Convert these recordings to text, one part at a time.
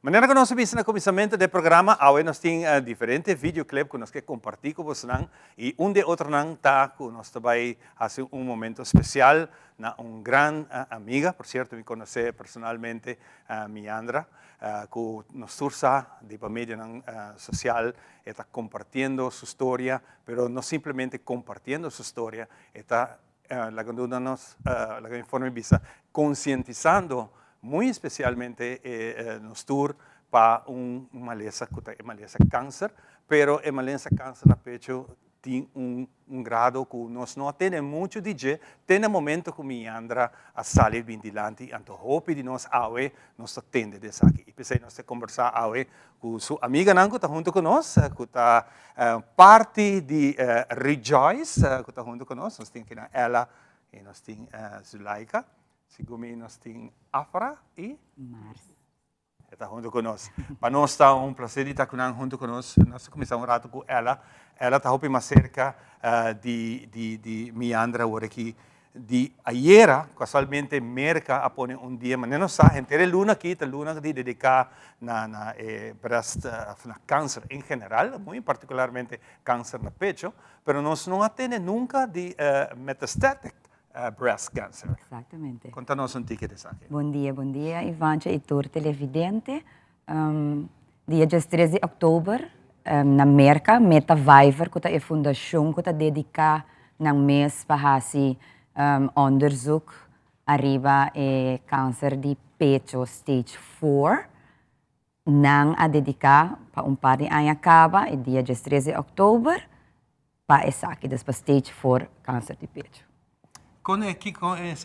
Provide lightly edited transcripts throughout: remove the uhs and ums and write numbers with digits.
Manera ku nos a bisa na kuminsamentu di e programa, awe nos tin diferente videoclip ku nos ke kompartí ku bosonan i un di e otronan ta ku nos ta bai hasi un momento spesial na un gran amiga, por sierto mi konosé personalmente, Miandra, ku nos tur sa di pa medionan sosial e ta kompartiendo su storia, pero no simplemente kompartiendo su storia, e ta Laga duna nos, laga mi forma bisa, konsientisando muy espesialmente nos tur pa un malesa ku ta e malesa kanser, pero e malesa kanser na pecho tin un un grado ku nos no a tene muchu di dje te na momento ku Miandra a sali bin dilanti, anto hopi di nos awe nos ta tende di esaki i p'esei nos ta kombersá awe ku su amiganan ku ta huntu ku nos, ku ta parti di Rejoice ku ta huntu ku nos. Nos tin akinan Ella i nos tin Zulaika. Segun mi nos tin Afra i Marcia. E ta huntu ku nos. Pa nos ta un plaser di ta ku nan huntu ku nos. Nos ta kuminsá un ratu ku Ella. Ella ta hopi mas serka di di di Miandra awor aki. Di ayera, casualmente Merca a pone un dia, manera nos sa henter e luna aki ta luna di dedica na na e breast of na cancer en general, muy particularmente cancer na pecho, pero nos no a tene nunca di metastatic breast cancer. Exactamente. Conta nos un tiki di esaki. Bon dia, bon dia Ivancho y tur televidente. Dia diestres di oktober na Merka, Metavivor ku ta e fundashon ku ta dediká nan mes pa hasi onderzoek ariba e kanser di pecho stage four, nan a dediká pa un par di aña kaba e dia diestres di oktober pa esaki, dus pa stage four kanser di pecho. Kon e kiko e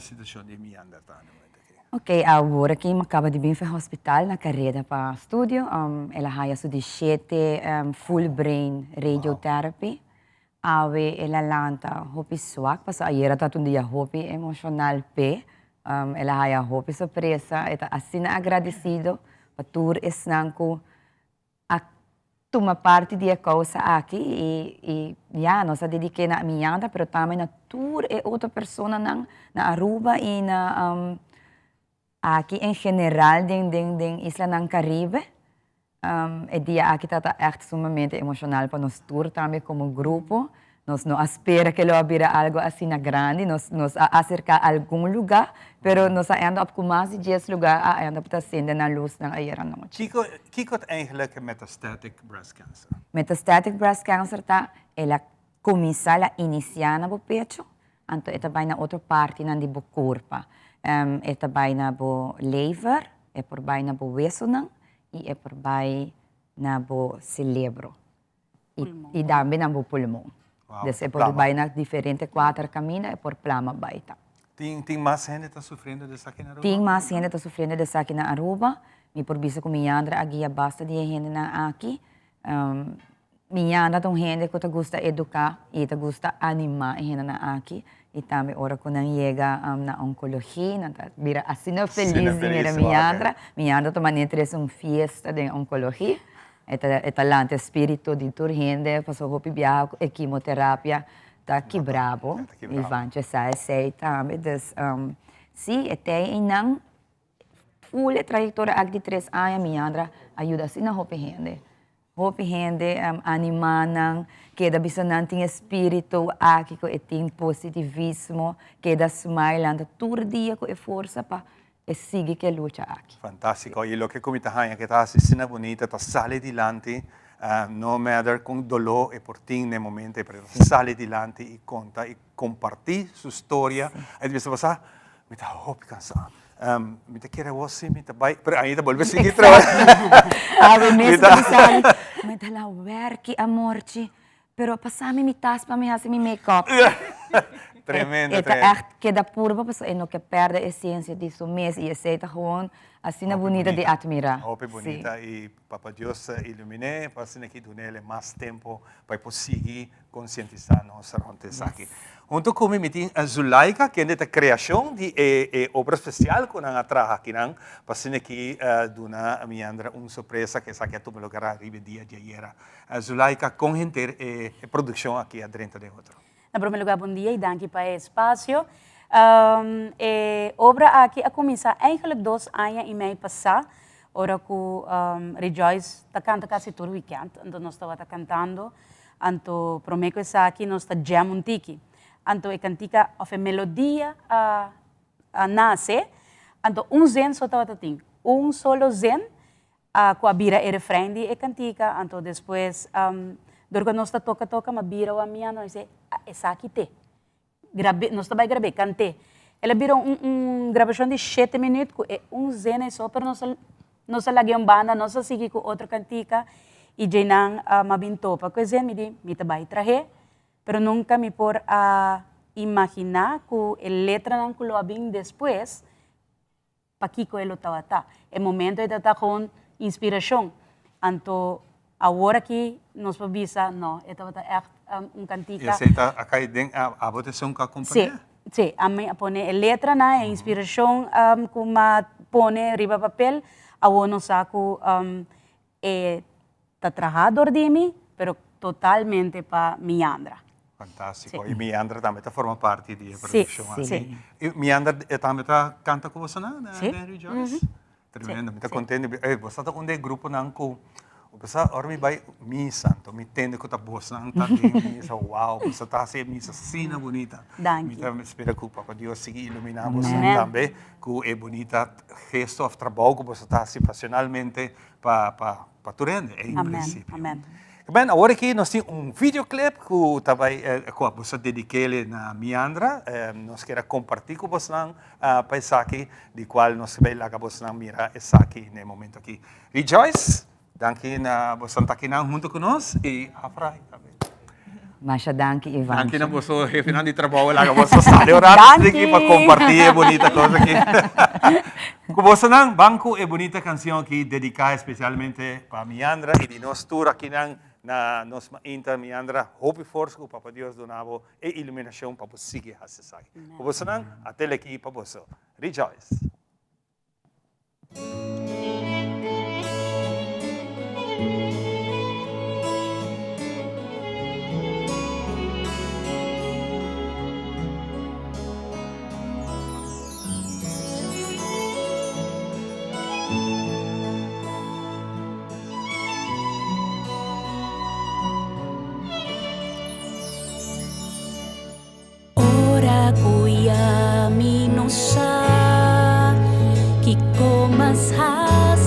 situashon di Mianda ta na momento aki? Ok, awor aki mi kaba di bin for hospital na kareda pa studio. El a haya su di shete full brain radiotherapy. Awe el a lanta hopi swak pasobra ayera tabata un dia hopi emoshonal p'e. El a haya hopi sorpresa, e ta asina agradesido pa tur esnan ku a tuma parti di e kousa aki i i ya nos a dedik'é na mi yanta pero tambe na tur e otro personanan na Aruba i na aki en general den den den islanan Karibe. E dia aki tabata ègt sumamente emoshonal pa nos tur tambe komo grupo. Nos no a spera ke lo a bira algo asina grandi, nos nos a aserká algun lugá, pero nos a end up ku mas di dies lugá a end up ta sende nan lusnan ayer anochi. Kiko kiko ta eigenlijk metastatic breast cancer? Metastatic breast cancer ta el a kuminsá, el a inisiá na bo pecho, anto e ta bai na otro partinan di bo kurpa. E ta bai na bo lever, e por bai na bo wesonan i e por bai na bo selebro. I tambe na bo pulmon. Dus e por bai na diferente kuater kaminda, e por plama bai ta. Tin mas hende ta sufriendo di esaki na Aruba? Tin mas hende ta sufriendo di esaki na Aruba. Mi por bisa ku mi yandra a guia basta di e hendenan aki. Mi yandra ta un hende ku ta gusta eduká i ta gusta animá e hendenan aki. I tambe ora ku nan yega na onkologia, nan ta bira asina felis di mira mi yandra. Mi yandra ta manera trese un fiesta den onkologia. E ta e ta lanta e spiritu di tur hende pasobra hopi biaha ku e kimoterapia ta kibra bo. Ivancho sa esei tambe. Dus si e tei einan ful e trayektoria aki di tres aña mi yandra a yuda asina hopi hende. Hopi hende anima nan keda bisa nan tin e spiritu aki ku e tin positivismo keda smile lanta tur dia ku e forsa pa E sigui ke lucha aki. Fantástiko. I loke ku mi ta haña ke ta hasi asina bunita ta sali dilanti, no matter kon doló e por tin na e momento ei, pero e ta sali dilanti i konta i kompartí su storia. E ta bisa, bo sa, mi ta hopi kansá. Mi ta kere awor si mi ta bai, pero ainda ta bolbe sigui traha. Awe mes ta bisa mi, mi ta la wèrki amorchi, Pero pasa mi mi tas pa mi hasi mi make-up. Tremendo, E ta tremendo. echt keda purba pasobra e no ke perde esencia di su mes y esey ta gewoon asina Hopi bunita di bunita. admira. Hopi Sí. bunita y Papa Dios ilumin'é pa asina ki dun'el e mas tempo pa e por sigui konsientisá nos rond esaki. Yes. Hunto ku mi mi tin Zulaika kende ta kreashon di e e obra spesial ku nan a traha akinan pa asina ki duna Miandra un sorpresa ku esaki a tuma lugar ariba e dia di ayera. Zulaika, kon henter e produkshon aki a drenta den otro? Na prome lugar bon dia y danki pa e espacio. E obra aki a cuminsa eigenlijk dos aña y mei pasa. Ora ku Rejoice ta kanta kasi tur wikènt, anto nos tabata kantando, anto promé ku esaki nos ta jam un tiki. Anto e kantika òf e melodia a a nase, anto un zin so tabata tin, un solo zin ku a bira e refrein di e kantika, anto despues dor ku nos ta toka toka m'a bira wak mi anto mi si esaki te. Grab'é, nos ta bai grab'é, kant'é. El a bira un un grabashon di shete minüt ku e un zena esó, pero nos a nos a lag'é un banda, nos a sigui ku otro kantika i djeinan m'a bin topa ku e zen, mi di, mi ta bai trah'é, pero nunka mi por a imaginá ku e letranan ku lo a bin despues Pakiko e lo tabata. E momento ei tabata gewoon inspirashon. Anto awor aki nos por bisa, no, e tabata ègt un kantika. I esei ta a kai den abo ta esun ku a komponé? Sí, sí. Ami a pone e letranan, e inspirashon ku m'a pone riba papel. Awor nos sa ku E ta traha dor di mi, pero totalmente pa Miandra. Fantástiko. I Miandra tambe ta forma parti di e produkshon aki. Sí. I Miandra tambe ta kanta ku boso na den Rejoice? Tremendo. Mi ta kontento. Ey, boso ta un di e gruponan ku bo sa ora mi bai misa, anto mi tende ku ta bosnan ta den misa. Wow, boso ta hasi e misa asina bunita. Danki. Mi ta spera ku Papa Dios sigui iluminá boso tambe ku e bunita gesto òf trabou ku boso ta hasi pasionalmente pa pa pa tur hende en Amen, principio. amen. Ben, awor aki nos tin un videoclip ku ta bai ku bo sa dedik'é na Miandra. Nos kier a kompartí ku bosnan pa esaki, di kual nos bai laga bosnan mira esaki na e momento aki. Rejoice, danki na boso ta akinan huntu ku nos i Afra tambe. Masha danki Ivan. Danki na boso hefenan di trabou a laga boso sali un rato Danki. pa kompartí e bunita kos aki. Ku bosonan ban ku e bunita kanshon aki dediká espesialmente pa Miandra i di nos tur akinan na nos mainta. Miandra, hopi forsa ku Papa Dios duna bo e iluminashon pa bo sigui hasi esaki. Ku bosonan a tel aki pa boso. Rejoice! Ora ku ya mi no sa kiko mas hasi.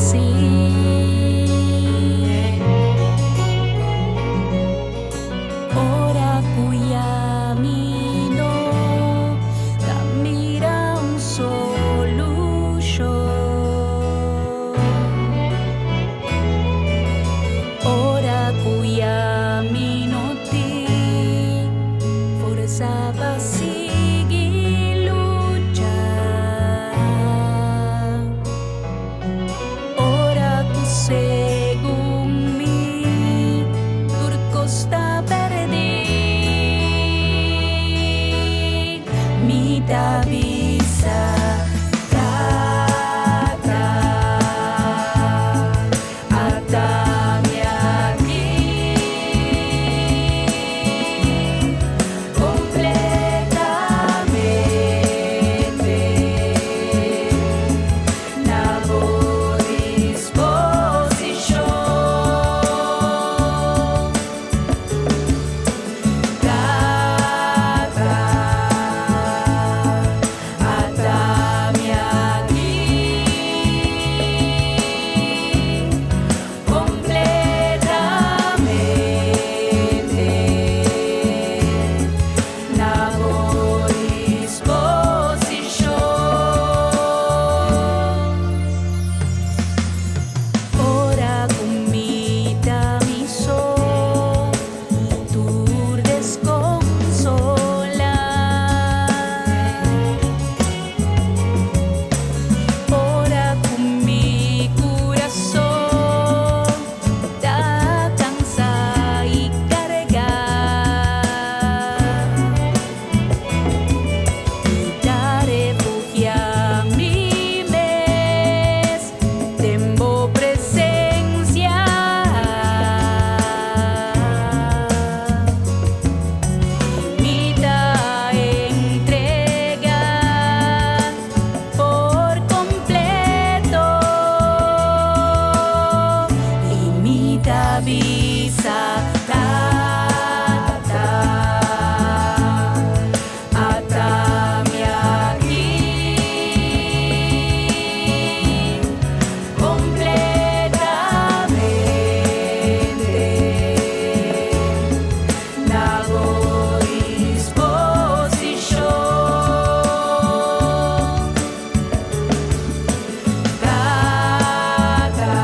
Bisa Tata, ata mi aki kompletamente na bo disposishon. Tata,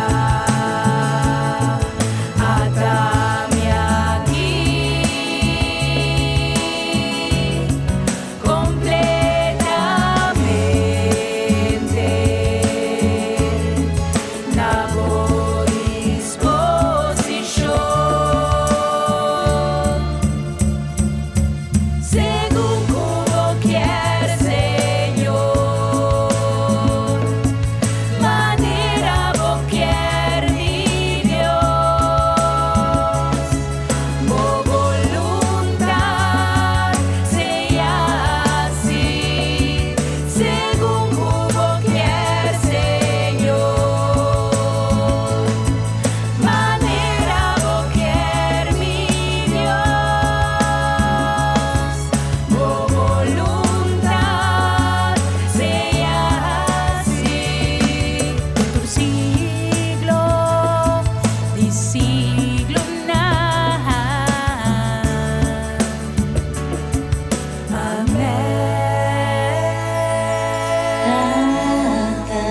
ata mi aki kompletamente na bo disposishon. Segun ku bo kier, Señor, manera bo kier, mi Dios, bo boluntat sea hasí, segun ku bo kier, Señor, manera bo kier, mi Dios, bo boluntat sea hasí. Tur siglo di siglonan. Amèn. Tata,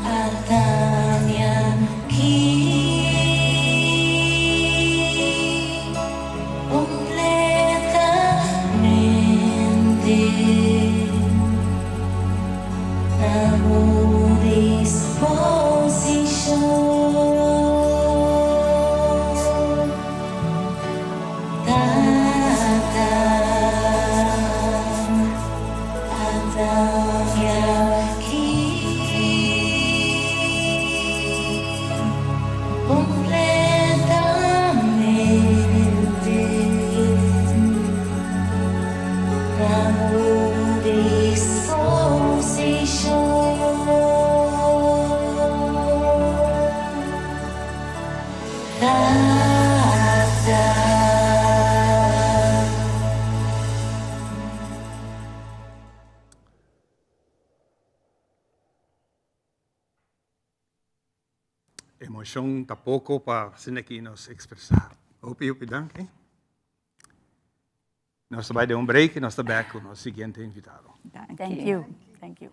ata mi aki kompletamente na bo disposishon. Tata, ata mi aki kompletamente na bo disposishon. Tata. Emoshon ta poko pa asina aki nos ekspresá. Hopi hopi danki. Nos ta bai den un break i nos ta bèk ku nos siguiente invitado. Thank you. Thank you.